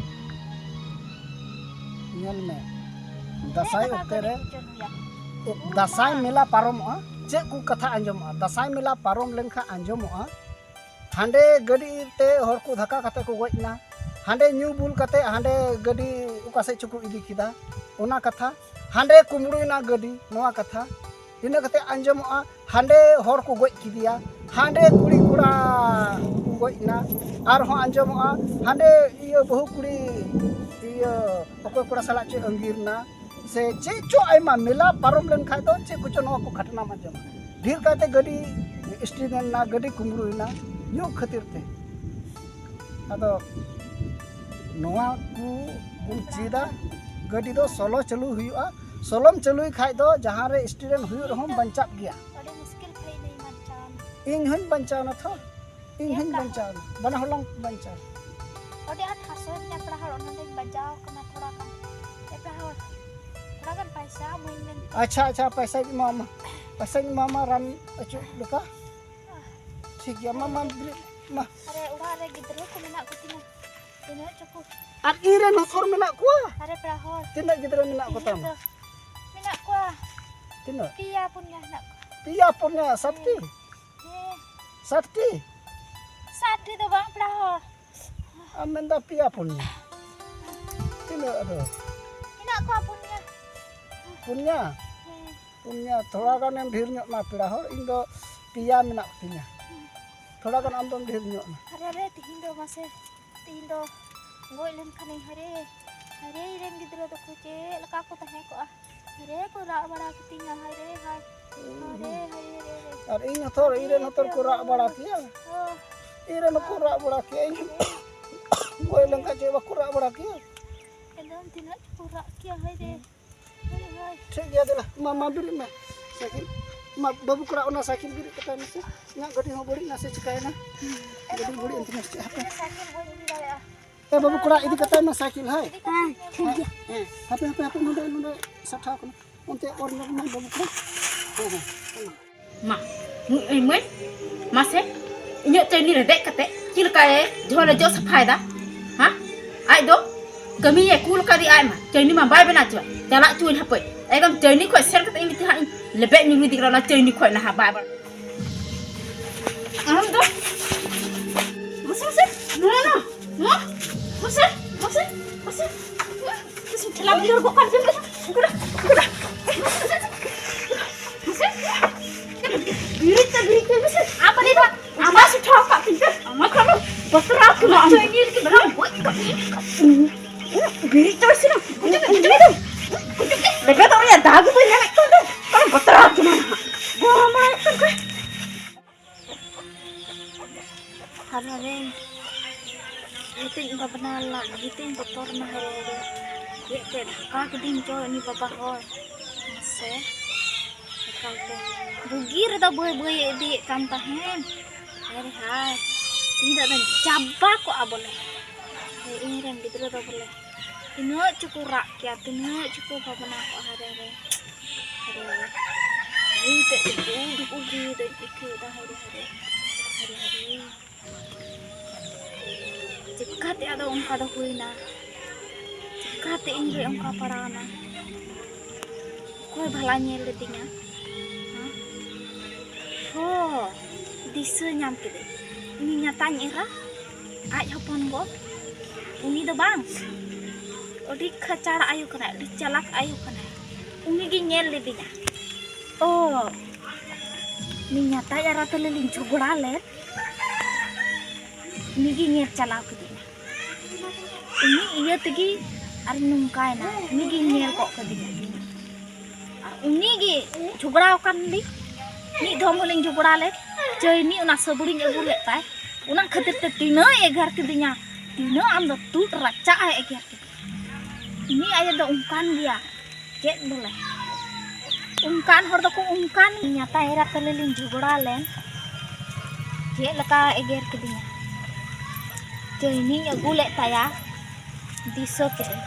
ᱧᱮᱞ ᱢᱮ, ᱫᱟᱸᱥᱟᱭ ᱪᱮᱫ ᱞᱮᱠᱟ ᱚᱠᱛᱮ ᱨᱮ, ᱜᱟᱹᱰᱤ ᱠᱚ ᱪᱟᱹᱞᱩᱭᱟ? ᱫᱟᱸᱥᱟᱭ ᱢᱮᱞᱟ ᱯᱟᱨᱚᱢᱚᱜᱼᱟ, ᱪᱮᱫ ᱠᱚ ᱠᱟᱛᱷᱟ ᱟᱸᱡᱚᱢᱚᱜᱼᱟ? ᱫᱟᱸᱥᱟᱭ ᱢᱮᱞᱟ ᱯᱟᱨᱚᱢ ᱞᱮᱱᱠᱷᱟᱱ ᱟᱸᱡᱚᱢᱚᱜᱼᱟ, ᱦᱟᱸᱰᱮ ᱜᱟᱹᱰᱤ ᱛᱮ ᱦᱚᱲ ᱠᱚ ᱫᱷᱟᱠᱟ ᱠᱟᱛᱮ ᱠᱚ ᱜᱚᱡ ᱮᱱᱟ, ᱦᱟᱸᱰᱮ ᱧᱩ ᱵᱩᱞ ᱠᱟᱛᱮ ᱦᱟᱸᱰᱮ ᱜᱟᱹᱰᱤ ᱚᱠᱟ ᱥᱮᱫ ᱪᱚᱠᱚ ᱤᱫᱤ ᱠᱮᱫᱟ, ᱚᱱᱟ ᱠᱟᱛᱷᱟ, ᱦᱟᱸᱰᱮ ᱠᱩᱢᱵᱽᱲᱩᱭᱮᱱᱟ ᱜᱟᱹᱰᱤ, ᱱᱚᱣᱟ ᱠᱟᱛᱷᱟ᱾ ᱤᱱᱟᱹ ᱠᱟᱛᱮ ᱟᱸᱡᱚᱢᱚᱜᱼᱟ, ᱦᱟᱸᱰᱮ ᱦᱚᱲ ᱠᱚ ᱜᱚᱡ ᱠᱮᱫᱮᱭᱟ, ᱦᱟᱸᱰᱮ ᱠᱩᱲᱤ ᱠᱚᱲᱟ ᱠᱚ ᱜᱚᱡ ᱮᱱᱟ᱾ ᱟᱨᱦᱚᱸ ᱟᱸᱡᱚᱢᱚᱜᱼᱟ ᱦᱟᱸᱰᱮ ᱤᱭᱟᱹ ᱵᱟᱹᱦᱩ ᱠᱩᱲᱤ ᱤᱭᱟᱹ ᱚᱠᱚᱭ ᱠᱚᱲᱟ ᱥᱟᱞᱟᱜ ᱪᱚᱭ ᱟᱸᱜᱤᱨ ᱮᱱᱟ, ᱥᱮ ᱪᱮᱫ ᱪᱚ ᱟᱭᱢᱟ ᱢᱮᱞᱟ ᱯᱟᱨᱚᱢ ᱞᱮᱱᱠᱷᱟᱡ ᱫᱚ ᱪᱮᱫ ᱠᱚᱪᱚ ᱱᱚᱣᱟ ᱠᱚ ᱜᱷᱚᱴᱚᱱᱟᱢ ᱟᱸᱡᱚᱢᱟ᱾ ᱰᱷᱮᱨ ᱠᱟᱭᱛᱮ ᱜᱟᱹᱰᱤ ᱮᱠᱥᱤᱰᱮᱱᱴ ᱮᱱᱟ, ᱜᱟᱹᱰᱤ ᱠᱩᱢᱵᱽᱲᱩᱭᱮᱱᱟ ᱧᱩ ᱠᱷᱟᱹᱛᱤᱨ ᱛᱮ᱾ ᱟᱫᱚ ᱱᱚᱣᱟ ᱠᱚ ᱵᱚᱱ ᱪᱮᱫᱟ, ᱜᱟᱹᱰᱤ ᱫᱚ ᱥᱳᱞᱳ ᱪᱟᱹᱞᱩ ᱦᱩᱭᱩᱜᱼᱟ᱾ ᱥᱳᱞᱳᱢ ᱪᱟᱹᱞᱩᱭ ᱠᱷᱟᱡ ᱫᱚ ᱡᱟᱦᱟᱸ ᱨᱮ ᱮᱠᱥᱤᱰᱮᱱᱴ ᱦᱩᱭᱩᱜ ᱨᱮᱦᱚᱸᱢ ᱵᱟᱧᱪᱟᱜ ᱜᱮᱭᱟ᱾ ᱟᱹᱰᱤ ᱢᱩᱥᱠᱤᱞ ᱛᱮ ᱤᱧ ᱫᱚᱧ ᱵᱟᱧᱪᱟᱣ ᱮᱱᱟ᱾ ᱤᱧ ᱦᱚᱸᱧ ᱵᱟᱧᱪᱟᱣ ᱮᱱᱟ ᱛᱷᱚ, ᱤᱧ ᱦᱚᱸᱧ ᱪᱮᱫ ᱞᱮᱠᱟ? ᱵᱟᱧᱪᱟᱣ ᱮᱱᱟ, ᱵᱟᱱᱟ ᱦᱚᱲ ᱞᱟᱝ ᱵᱟᱧᱪᱟᱣ ᱮᱱᱟ᱾ ᱟᱹᱰᱤ ᱟᱸᱴ ᱦᱟᱹᱥᱩᱭᱮᱫᱤᱧᱟ ᱯᱮᱲᱟ ᱦᱚᱲ, ᱚᱱᱟ ᱛᱮᱧ ᱵᱟᱡᱟᱣ ᱠᱟᱱᱟ ᱛᱷᱚᱲᱟ ᱜᱟᱱ᱾ ᱮ ᱯᱮᱲᱟ ᱦᱚᱲ, ᱛᱷᱚᱲᱟ ᱜᱟᱱ ᱯᱟᱭᱥᱟ ᱮᱢᱟᱹᱧ ᱢᱮ᱾ ᱟᱪᱪᱷᱟ, ᱟᱪᱪᱷᱟ, ᱯᱟᱭᱥᱟᱧ ᱮᱢᱟᱢᱟ, ᱯᱟᱭᱥᱟᱧ ᱮᱢᱟᱢᱟ ᱨᱟᱱ ᱚᱪᱚᱜ ᱞᱮᱠᱟ᱾ ᱴᱷᱤᱠ ᱜᱮᱭᱟ, ᱢᱟ, ᱢᱟ, ᱵᱮᱨᱮᱫ, ᱢᱟ᱾ ᱟᱨᱮ, ᱚᱲᱟᱜ ᱨᱮ ᱜᱤᱫᱽᱨᱟᱹ ᱠᱚ ᱢᱮᱱᱟᱜ ᱠᱚᱛᱤᱧᱟ, ᱛᱤᱱᱟᱹᱜ ᱪᱚᱠᱚ᱾ ᱟᱨ ᱤᱧ ᱨᱮᱱ ᱦᱚᱸ ᱛᱷᱚᱨ ᱢᱮᱱᱟᱜ ᱠᱚᱣᱟ? ᱟᱨᱮ, ᱯᱮᱲᱟ ᱦᱚᱲ᱾ ᱛᱤᱱᱟᱹᱜ ᱜᱤᱫᱽᱨᱟᱹ ᱢᱮᱱᱟᱜ ᱛᱤᱱᱟᱹᱜ ᱠᱚᱛᱟᱢᱟ? ᱫᱚ ᱢᱮᱱᱟᱜ ᱠᱚᱣᱟ᱾ ᱛᱤᱱᱟᱹᱜ? ᱯᱮᱭᱟ ᱯᱩᱱᱭᱟ ᱦᱮᱱᱟᱜ ᱠᱚᱣᱟ᱾ ᱯᱮᱭᱟ ᱯᱩᱱᱭᱟ, ᱥᱟᱛᱴᱤ? ᱦᱮᱸ᱾ ᱥᱟᱛᱴᱤ? ᱥᱟᱛᱴᱤ ᱫᱚ ᱵᱟᱝ, ᱯᱮᱲᱟ ᱦᱚᱲ᱾ ᱟᱢ ᱢᱮᱱᱫᱟ ᱯᱮᱭᱟ ᱯᱩᱱᱭᱟ? ᱛᱤᱱᱟᱹᱜ ᱟᱫᱚ? ᱢᱮᱱᱟᱜ ᱠᱚᱣᱟ ᱯᱩᱱᱭᱟ᱾ ᱯᱩᱱᱭᱟ? ᱦᱮᱸ᱾ ᱯᱩᱱᱭᱟ, ᱛᱷᱚᱲᱟ ᱜᱟᱱᱮᱢ ᱰᱷᱮᱨ ᱧᱚᱜ ᱱᱟ ᱯᱮᱲᱟ ᱦᱚᱲ, ᱤᱧ ᱫᱚ ᱯᱮᱭᱟ ᱢᱮᱱᱟᱜ ᱠᱚᱛᱤᱧᱟ᱾ ᱛᱷᱚᱲᱟ ᱜᱟᱱ ᱟᱢ ᱫᱚᱢ ᱰᱷᱮᱨ ᱧᱚᱜ ᱱᱟ᱾ ᱟᱨᱮ, ᱟᱨᱮ, ᱛᱤᱦᱤᱧ ᱫᱚ ᱢᱟᱥᱮ, ᱛᱤᱦᱤᱧ ᱫᱚ ᱜᱚᱡ ᱞᱮᱱᱠᱷᱟᱱᱤᱧ, ᱦᱟᱭᱨᱮ, ᱦᱟᱭᱨᱮ, ᱤᱧ ᱨᱮᱱ ᱜᱤᱫᱽᱨᱟᱹ ᱫᱚᱠᱚ ᱪᱮᱫ ᱞᱮᱠᱟ ᱠᱚ ᱛᱟᱦᱮᱸ ᱠᱚᱜᱼᱟ᱾ ᱦᱟᱭᱨᱮ ᱠᱚ ᱨᱟᱜ ᱵᱟᱲᱟ ᱠᱤᱛᱤᱧᱟ, ᱦᱟᱭᱨᱮ, ᱦᱟᱭ, ᱦᱟᱭᱨᱮ, ᱦᱟᱭᱨᱮ, ᱦᱟᱭᱨᱮ᱾ ᱟᱨ ᱤᱧ ᱦᱚᱸᱛᱚ, ᱤᱧ ᱨᱮᱱ ᱦᱚᱸᱛᱚ ᱠᱚ ᱨᱟᱜ ᱵᱟᱲᱟ ᱠᱮᱭᱟ᱾ ᱦᱳᱭ᱾ ᱤᱧ ᱨᱮᱱ ᱦᱚᱸᱠᱚ ᱨᱟᱜ ᱵᱟᱲᱟ ᱠᱮᱭᱟ, ᱤᱧ ᱜᱚᱡ ᱞᱮᱱᱠᱷᱟᱱ ᱪᱮᱫ ᱵᱟᱠᱚ ᱨᱟᱜ ᱵᱟᱲᱟ ᱠᱮᱭᱟ? ᱮᱠᱫᱚᱢ ᱛᱤᱱᱟᱹᱜ ᱪᱚᱠᱚ ᱨᱟᱜ ᱠᱮᱭᱟ, ᱦᱟᱭᱨᱮ, ᱦᱟᱭᱨᱮ, ᱦᱟᱭ᱾ ᱴᱷᱤᱠ ᱜᱮᱭᱟ, ᱫᱮᱞᱟ, ᱢᱟ, ᱢᱟ, ᱵᱮᱨᱮᱫ ᱢᱮ᱾ ᱥᱟᱭᱠᱮᱞ, ᱢᱟ, ᱵᱟᱹᱵᱩ ᱠᱚᱲᱟ, ᱚᱱᱟ ᱥᱟᱭᱠᱮᱞ ᱵᱮᱨᱮᱫ ᱠᱟᱛᱟᱭ ᱢᱮᱥᱮ᱾ ᱤᱧᱟᱹᱜ ᱜᱟᱹᱰᱤ ᱦᱚᱸ ᱵᱟᱹᱲᱤᱡ ᱮᱱᱟ ᱥᱮ ᱪᱤᱠᱟᱭᱮᱱᱟ? ᱜᱟᱹᱰᱤ ᱵᱟᱹᱲᱤᱡ ᱮᱱ ᱛᱤᱧᱟ ᱥᱮ ᱪᱮᱫ? ᱦᱟᱯᱮ᱾ ᱤᱧ ᱫᱚ ᱥᱟᱭᱠᱮᱞ ᱵᱟᱹᱧ ᱤᱫᱤ ᱫᱟᱲᱮᱭᱟᱜᱼᱟ᱾ ᱮ ᱵᱟᱹᱵᱩ ᱠᱚᱲᱟ, ᱤᱫᱤ ᱠᱟᱛᱟᱭ ᱢᱮ ᱥᱟᱭᱠᱮᱞ, ᱦᱳᱭ᱾ ᱦᱮᱸ, ᱴᱷᱤᱠ ᱜᱮᱭᱟ᱾ ᱦᱮᱸ, ᱦᱟᱯᱮ, ᱦᱟᱯᱮ, ᱦᱟᱯᱮ, ᱱᱚᱰᱮ, ᱱᱚᱰᱮ ᱥᱟᱴᱷᱟᱣ ᱠᱟᱱᱟ᱾ ᱚᱱᱛᱮ ᱚᱨ ᱧᱚᱜ ᱢᱮ ᱵᱟᱹᱵᱩ ᱠᱚᱲᱟ᱾ ᱦᱮᱸ, ᱦᱮᱸ, ᱦᱮᱸ᱾ ᱢᱟ, ᱱᱩᱭ ᱢᱟᱹᱭ, ᱢᱟᱥᱮ, ᱤᱧᱟᱹᱜ ᱪᱟᱹᱭᱱᱤ ᱨᱮ ᱫᱮᱡ ᱠᱟᱛᱮ ᱪᱮᱫ ᱞᱮᱠᱟᱭ ᱡᱷᱚᱞᱮ ᱡᱚᱜ ᱥᱟᱯᱷᱟᱭᱮᱫᱟ? ᱦᱮᱸ? ᱟᱡ ᱫᱚ ᱠᱟᱹᱢᱤᱭᱮ ᱠᱩᱞ ᱠᱟᱫᱮᱭᱟ, ᱟᱡ ᱢᱟ ᱪᱟᱹᱭᱱᱤ ᱢᱟ ᱵᱟᱭ ᱵᱮᱱᱟᱣ ᱦᱚᱪᱚᱣᱟᱜ᱾ ᱪᱟᱞᱟᱜ ᱪᱚᱧ ᱦᱟᱯᱮ, ᱮᱠᱫᱚᱢ ᱪᱟᱹᱭᱱᱤ ᱠᱷᱚᱡ ᱥᱮᱱ ᱠᱟᱛᱮ ᱤᱧ ᱜᱮᱛᱮ ᱦᱟᱸᱜ ᱤᱧ ᱞᱮᱵᱮᱫ ᱧᱩᱨᱩᱭᱮᱫᱮ ᱠᱟᱱᱟ ᱚᱱᱟ ᱪᱟᱹᱭᱱᱤ ᱠᱷᱚᱡ ᱱᱟᱦᱟᱜ ᱵᱟᱭ ᱵᱟᱲᱟᱭ᱾ ᱟᱢ ᱫᱚ ᱢᱟᱥᱮ, ᱢᱟᱥᱮ, ᱱᱚᱣᱟ, ᱱᱚᱣᱟ, ᱢᱟᱥᱮ, ᱢᱟᱥᱮ, ᱢᱟᱥᱮ, ᱢᱟᱥᱮ, ᱴᱷᱮᱞᱟ ᱵᱩᱡᱷᱟᱹᱣ ᱜᱚᱜ ᱠᱟᱱ ᱪᱮᱫ ᱞᱮᱠᱟ? ᱢᱟᱥᱮ, ᱵᱤᱨᱤᱫ ᱛᱮ, ᱵᱤᱨᱤᱫ ᱛᱮ, ᱢᱟᱥᱮ, ᱟᱢ ᱵᱟᱹᱱᱤᱡ ᱫᱚ, ᱟᱢᱟᱜ ᱥᱮ ᱴᱷᱟᱶ ᱠᱟᱜ ᱛᱤᱧ ᱯᱮ, ᱟᱢᱟᱜ ᱴᱷᱟᱶ ᱵᱤᱨᱤᱫ ᱪᱟᱵᱟ ᱥᱤᱱᱟᱢ᱾ ᱞᱮᱵᱮᱫᱚᱜ ᱨᱮᱭᱟᱜ ᱫᱟᱜ ᱜᱮ ᱵᱟᱹᱧ ᱧᱟᱢᱮᱫ ᱠᱟᱱ ᱫᱚ᱾ ᱚᱱᱟ ᱵᱟᱛᱨᱟᱣ ᱠᱟᱱᱟ ᱱᱟᱦᱟᱜ᱾ ᱜᱚᱨᱚᱢ ᱵᱟᱲᱟᱭᱮᱫ ᱠᱟᱱ ᱠᱷᱟᱡ᱾ ᱦᱟᱨᱟ ᱨᱮ ᱱᱤᱛᱚᱧ ᱵᱷᱟᱵᱽᱱᱟ ᱞᱮᱱᱟ, ᱱᱤᱛᱚᱧ ᱵᱚᱛᱚᱨ ᱮᱱᱟ᱾ ᱦᱟᱨᱟ ᱨᱮ ᱪᱮᱫ ᱛᱮ ᱫᱷᱟᱠᱟ ᱠᱤᱫᱤᱧ ᱪᱚ ᱩᱱᱤ ᱵᱟᱵᱟ ᱦᱚᱲ᱾ ᱢᱟᱥᱮ, ᱮᱠᱟᱞᱛᱮ ᱵᱩᱜᱤ ᱨᱮᱫᱚ ᱵᱟᱹᱭ ᱵᱟᱹᱭ ᱮ ᱤᱫᱤᱭᱮᱫ ᱠᱟᱱ ᱛᱟᱦᱮᱸᱱ᱾ ᱦᱟᱭ ᱨᱮ ᱦᱟᱭ, ᱤᱧ ᱫᱚ ᱟᱫᱚᱧ ᱪᱟᱵᱟ ᱠᱚᱜᱼᱟ ᱵᱚᱞᱮ᱾ ᱦᱮᱸ, ᱤᱧ ᱨᱮᱱ ᱜᱤᱫᱽᱨᱟᱹ ᱫᱚ ᱵᱚᱞᱮ ᱛᱤᱱᱟᱹᱜ ᱪᱚᱠᱚ ᱨᱟᱜ ᱠᱮᱭᱟ, ᱛᱤᱱᱟᱹᱜ ᱪᱚᱠᱚ ᱵᱷᱟᱵᱽᱱᱟ ᱠᱚᱜᱼᱟ᱾ ᱦᱟᱭ ᱨᱮ ᱨᱮ, ᱦᱟᱭ ᱨᱮ, ᱵᱩᱜᱤ ᱛᱮ ᱰᱩᱵᱩᱨ ᱰᱩᱵᱩᱨ ᱡᱤᱣᱤ ᱫᱚᱧ ᱟᱹᱭᱠᱟᱹᱣ ᱮᱫᱟ᱾ ᱦᱟᱭ ᱨᱮ ᱦᱟᱭ ᱨᱮ, ᱦᱟᱭ ᱨᱮ ᱦᱟᱭ ᱨᱮ᱾ ᱪᱤᱠᱟᱹᱛᱮ ᱟᱫᱚ ᱚᱱᱠᱟ ᱫᱚ ᱦᱩᱭᱱᱟ? ᱪᱤᱠᱟᱹᱛᱮ ᱤᱧ ᱨᱮ ᱚᱱᱠᱟ ᱯᱟᱲᱟᱣᱱᱟ? ᱚᱠᱚᱭ ᱵᱷᱟᱞᱟ ᱧᱮᱞ ᱞᱤᱫᱤᱧᱟ? ᱦᱮᱸ? ᱦᱚᱸ, ᱫᱤᱥᱟᱹ ᱧᱟᱢ ᱠᱮᱫᱟᱹᱧ᱾ ᱩᱱᱤ ᱧᱟᱛᱟᱧ ᱮᱨᱟ, ᱟᱡ ᱦᱚᱯᱚᱱ ᱜᱚ, ᱩᱱᱤ ᱫᱚ ᱵᱟᱝ, ᱟᱹᱰᱤ ᱠᱷᱟᱪᱟᱲ ᱟᱭᱳ ᱠᱟᱱᱟᱭ, ᱟᱹᱰᱤ ᱪᱟᱞᱟᱠ ᱟᱭᱳ ᱠᱟᱱᱟᱭ᱾ ᱩᱱᱤᱜᱮ ᱧᱮᱞ ᱞᱤᱫᱤᱧᱟ᱾ ᱚ, ᱩᱱᱤ ᱧᱟᱛᱟᱭ ᱮᱨᱟ ᱛᱟᱞᱮ ᱞᱤᱧ ᱡᱷᱚᱜᱽᱲᱟ ᱞᱮᱱ, ᱩᱱᱤᱜᱮ ᱧᱮᱞ ᱪᱟᱞᱟᱣ ᱠᱤᱫᱤᱧᱟ᱾ ᱩᱱᱤ ᱤᱭᱟᱹ ᱛᱮᱜᱮ ᱟᱨ ᱱᱚᱝᱠᱟᱭᱮᱱᱟ, ᱩᱱᱤᱜᱮ ᱧᱮᱞ ᱠᱚᱜ ᱠᱟᱫᱤᱧᱟ᱾ ᱟᱨ ᱩᱱᱤᱜᱮ ᱡᱷᱚᱜᱽᱲᱟ ᱟᱠᱟᱱ ᱞᱤᱧ, ᱢᱤᱫ ᱫᱷᱚᱢ ᱦᱚᱸᱞᱤᱧ ᱡᱷᱚᱜᱽᱲᱟ ᱞᱮᱫ, ᱪᱟᱹᱭᱱᱤ ᱚᱱᱟ ᱥᱟᱹᱵᱲᱤᱧ ᱟᱹᱜᱩ ᱞᱮᱫ ᱛᱟᱭ, ᱚᱱᱟ ᱠᱷᱟᱹᱛᱤᱨ ᱛᱮ ᱛᱤᱱᱟᱹᱜ ᱮ ᱮᱜᱮᱨ ᱠᱤᱫᱤᱧᱟ, ᱛᱤᱱᱟᱹᱜ ᱟᱢ ᱫᱚ ᱛᱩᱫ ᱨᱟᱪᱟᱜ ᱮ ᱮᱜᱮᱨ ᱠᱤᱫᱤᱧᱟ᱾ ᱩᱱᱤ ᱟᱭᱳ ᱫᱚ ᱚᱱᱠᱟᱱ ᱜᱮᱭᱟ, ᱪᱮᱫ ᱵᱚᱞᱮ? ᱚᱱᱠᱟᱱ ᱦᱚᱲ ᱫᱚᱠᱚ ᱚᱱᱠᱟᱱ᱾ ᱧᱟᱛᱟ ᱮᱨᱟ ᱛᱟᱞᱮ ᱞᱤᱧ ᱡᱷᱚᱜᱽᱲᱟ ᱞᱮᱱ, ᱪᱮᱫ ᱞᱮᱠᱟ ᱮᱜᱮᱨ ᱠᱤᱫᱤᱧᱟ᱾ ᱪᱟᱹᱭᱱᱤᱧ ᱟᱹᱜᱩ ᱞᱮᱫ ᱛᱟᱭᱟ, ᱫᱤᱥᱟᱹ ᱠᱮᱫᱟᱹᱧ᱾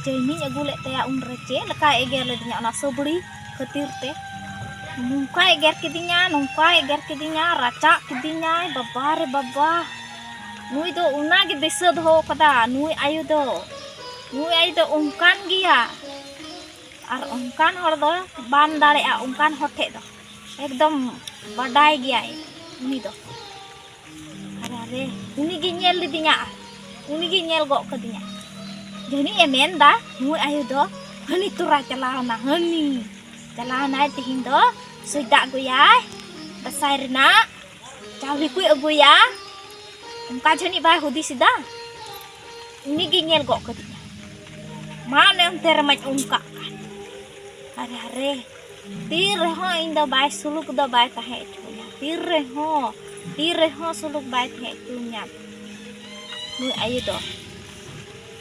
ᱪᱟᱹᱭᱱᱤᱧ ᱟᱹᱜᱩ ᱞᱮᱫ ᱛᱟᱭᱟ, ᱩᱱᱨᱮ ᱪᱮᱫ ᱞᱮᱠᱟᱭ ᱮᱜᱮᱨ ᱞᱤᱫᱤᱧᱟ ᱚᱱᱟ ᱥᱟᱹᱵᱲᱤ ᱠᱷᱟᱹᱛᱤᱨ ᱛᱮ᱾ ᱱᱚᱝᱠᱟᱭ ᱮᱜᱮᱨ ᱠᱤᱫᱤᱧᱟ, ᱱᱚᱝᱠᱟᱭ ᱮᱜᱮᱨ ᱠᱤᱫᱤᱧᱟ, ᱨᱟᱪᱟᱜ ᱠᱤᱫᱤᱧᱟᱭ, ᱵᱟᱵᱟ ᱨᱮ ᱵᱟᱵᱟ᱾ ᱱᱩᱭ ᱫᱚ ᱚᱱᱟᱜᱮ ᱫᱤᱥᱟᱹ ᱫᱚᱦᱚ ᱠᱟᱫᱟ, ᱱᱩᱭ ᱟᱭᱳ ᱫᱚ, ᱱᱩᱭ ᱟᱭᱳ ᱫᱚ ᱚᱱᱠᱟᱱ ᱜᱮᱭᱟ᱾ ᱟᱨ ᱚᱱᱠᱟᱱ ᱦᱚᱲ ᱫᱚ ᱵᱟᱢ ᱫᱟᱲᱮᱜᱼᱟ, ᱚᱱᱠᱟᱱ ᱦᱚᱲ ᱴᱷᱮᱡ ᱫᱚ ᱮᱠᱫᱚᱢ ᱵᱟᱰᱟᱭ ᱜᱮᱭᱟᱭ ᱩᱱᱤ ᱫᱚ᱾ ᱟᱨᱮ, ᱟᱨᱮ, ᱩᱱᱤᱜᱮ ᱧᱮᱞ ᱞᱤᱫᱤᱧᱟ, ᱩᱱᱤᱜᱮ ᱧᱮᱞ ᱜᱚᱜ ᱠᱟᱫᱤᱧᱟ᱾ ᱡᱟᱹᱱᱤᱡ ᱮ ᱢᱮᱱᱫᱟ, "ᱱᱩᱭ ᱟᱭᱳ ᱫᱚ ᱦᱟᱹᱱᱤ ᱛᱚᱨᱟᱭ ᱪᱟᱞᱟᱣᱱᱟ, ᱦᱟᱹᱱᱤ ᱪᱟᱞᱟᱣᱱᱟᱭ, ᱛᱮᱦᱮᱧ ᱫᱚ ᱥᱚᱡᱫᱟ ᱟᱹᱜᱩᱭᱟᱭ, ᱫᱟᱸᱥᱟᱭ ᱨᱮᱱᱟᱜ ᱪᱟᱣᱞᱮ ᱠᱚᱭ ᱟᱹᱜᱩᱭᱟ, ᱚᱱᱠᱟ ᱡᱟᱹᱱᱤᱡ ᱵᱟᱭ ᱦᱩᱫᱤᱥ ᱮᱫᱟ᱾ ᱩᱱᱤ ᱜᱮ ᱧᱮᱞ ᱜᱚᱜ ᱠᱟᱫᱤᱧᱟ᱾ ᱢᱟ ᱚᱱᱮ ᱚᱱᱛᱮ ᱨᱮᱢᱟᱧ ᱩᱢ ᱠᱟᱜ ᱠᱟᱱ᱾ ᱟᱨᱮ ᱟᱨᱮ, ᱛᱤ ᱨᱮᱦᱚᱸ ᱤᱧ ᱫᱚ ᱵᱟᱭ, ᱥᱩᱞᱩᱠ ᱫᱚ ᱵᱟᱭ ᱛᱟᱦᱮᱸ ᱦᱚᱪᱚᱧᱟ᱾ ᱛᱤ ᱨᱮᱦᱚᱸ, ᱛᱤ ᱨᱮᱦᱚᱸ ᱥᱩᱞᱩᱠ ᱵᱟᱭ ᱛᱟᱦᱮᱸ ᱦᱚᱪᱚᱧᱟ᱾ ᱱᱩᱭ ᱟᱭᱳ ᱫᱚ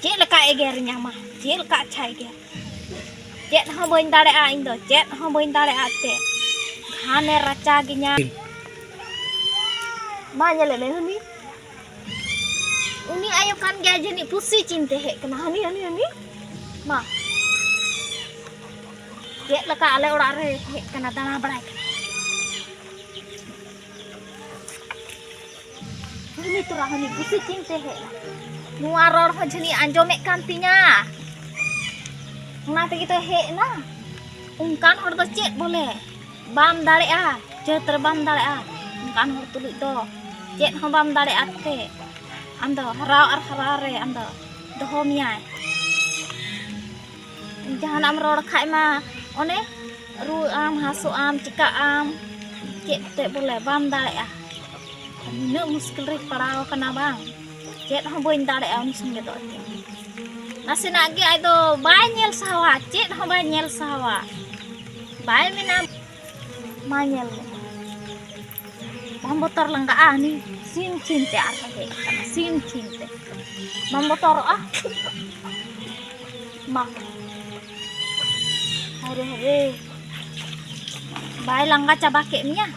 ᱪᱮᱫ ᱞᱮᱠᱟ ᱮᱜᱮᱨᱤᱧᱟ, ᱢᱟ ᱪᱮᱫ ᱞᱮᱠᱟ ᱟᱪᱪᱷᱟ ᱮᱜᱮᱨ᱾ ᱪᱮᱫ ᱦᱚᱸ ᱵᱟᱹᱧ ᱫᱟᱲᱮᱭᱟᱜᱼᱟ ᱤᱧ ᱫᱚ, ᱪᱮᱫ ᱦᱚᱸ ᱵᱟᱹᱧ ᱫᱟᱲᱮᱭᱟᱜᱼᱟ ᱛᱮ᱾ ᱜᱷᱟᱱᱮ ᱨᱟᱪᱟ ᱜᱤᱧᱟ᱾ ᱢᱟ ᱧᱮᱞᱮ ᱢᱮ ᱦᱟᱹᱱᱤ, ᱩᱱᱤ ᱟᱭᱳ ᱠᱟᱱ ᱜᱮᱭᱟᱭ ᱡᱟᱹᱱᱤᱡ, ᱯᱩᱥᱤ ᱪᱤᱱᱛᱮ ᱦᱮᱡ ᱠᱟᱱᱟ᱾ ᱦᱟᱹᱱᱤ, ᱦᱟᱹᱱᱤ, ᱦᱟᱹᱱᱤ᱾ ᱢᱟ᱾ ᱪᱮᱫ ᱞᱮᱠᱟ ᱟᱞᱮ ᱚᱲᱟᱜ ᱨᱮ ᱦᱮᱡ ᱠᱟᱱᱟ, ᱫᱟᱬᱟ ᱵᱟᱲᱟᱭ ᱠᱟᱱᱟ᱾ ᱦᱟᱹᱱᱤ ᱛᱚᱨᱟ, ᱦᱟᱹᱱᱤ ᱯᱩᱥᱤ ᱪᱤᱱᱛᱮ ᱦᱮᱡ ᱮᱱᱟ᱾ ᱱᱚᱣᱟ ᱨᱚᱲ ᱦᱚᱸ ᱡᱟᱹᱱᱤᱡ ᱟᱸᱡᱚᱢᱮᱫ ᱠᱟᱱ ᱛᱤᱧᱟ᱾ ᱚᱱᱟ ᱛᱮᱜᱮ ᱛᱚ ᱦᱮᱡ ᱮᱱᱟ᱾ ᱚᱱᱠᱟᱱ ᱦᱚᱲ ᱫᱚ ᱪᱮᱫ ᱵᱚᱞᱮ? ᱵᱟᱢ ᱫᱟᱲᱮᱜᱼᱟ, ᱪᱟᱹᱛ ᱨᱮ ᱵᱟᱢ ᱫᱟᱲᱮᱜᱼᱟ᱾ ᱚᱱᱠᱟᱱ ᱦᱚᱲ ᱛᱩᱞᱩᱡ ᱫᱚ ᱪᱮᱫ ᱦᱚᱸ ᱵᱟᱢ ᱫᱟᱲᱮᱜᱼᱟ ᱛᱮ᱾ ᱟᱢᱫᱚ ᱦᱟᱨᱟᱣ ᱟᱨ ᱦᱟᱨᱟᱣ ᱨᱮ ᱟᱢᱫᱚ ᱫᱚᱦᱚ ᱢᱮᱭᱟᱭ᱾ ᱡᱟᱦᱟᱱᱟᱜ ᱮᱢ ᱨᱚᱲ ᱠᱷᱟᱡ ᱢᱟ ᱚᱱᱮ ᱨᱩᱣᱟᱹᱜ ᱟᱢ, ᱦᱟᱹᱥᱩᱜ ᱟᱢ, ᱪᱤᱠᱟᱹᱜ ᱟᱢ, ᱪᱮᱫ ᱛᱮ ᱵᱚᱞᱮ ᱵᱟᱢ ᱫᱟᱲᱮᱜᱼᱟ᱾ ᱱᱩᱱᱟᱹᱜ ᱢᱩᱥᱠᱤᱞ ᱨᱮᱧ ᱯᱟᱲᱟᱣ ᱟᱠᱟᱱᱟ ᱵᱟᱝ, ᱪᱮᱫ ᱦᱚᱸ ᱵᱟᱹᱧ ᱫᱟᱲᱮᱜᱼᱟ ᱩᱱᱤ ᱥᱚᱸᱜᱮ ᱫᱚ᱾ ᱱᱟᱥᱮᱱᱟᱜ ᱜᱮ ᱟᱡ ᱫᱚ ᱵᱟᱭ ᱧᱮᱞ ᱥᱟᱦᱟᱣᱟ, ᱪᱮᱫ ᱦᱚᱸ ᱵᱟᱭ ᱧᱮᱞ ᱥᱟᱦᱟᱣᱟ᱾ ᱵᱟᱭ ᱢᱮᱱᱟ, ᱢᱟ ᱧᱮᱞ ᱢᱮ᱾ ᱵᱟᱢ ᱵᱚᱛᱚᱨ ᱞᱟᱸᱜᱟᱜᱼᱟ, ᱩᱱᱤ ᱥᱤᱢ ᱥᱤᱢ ᱛᱮ ᱟᱨᱦᱚᱸ ᱦᱮᱡ ᱟᱠᱟᱱᱟ, ᱥᱤᱢ ᱥᱤᱢ ᱛᱮ᱾ ᱵᱟᱢ ᱵᱚᱛᱚᱨᱚᱜᱼᱟ? ᱢᱟ᱾ ᱦᱟᱭᱨᱮ ᱦᱟᱭᱨᱮ᱾ ᱵᱟᱭ ᱞᱟᱸᱜᱟ ᱪᱟᱵᱟ ᱠᱮᱫ ᱢᱮᱭᱟ?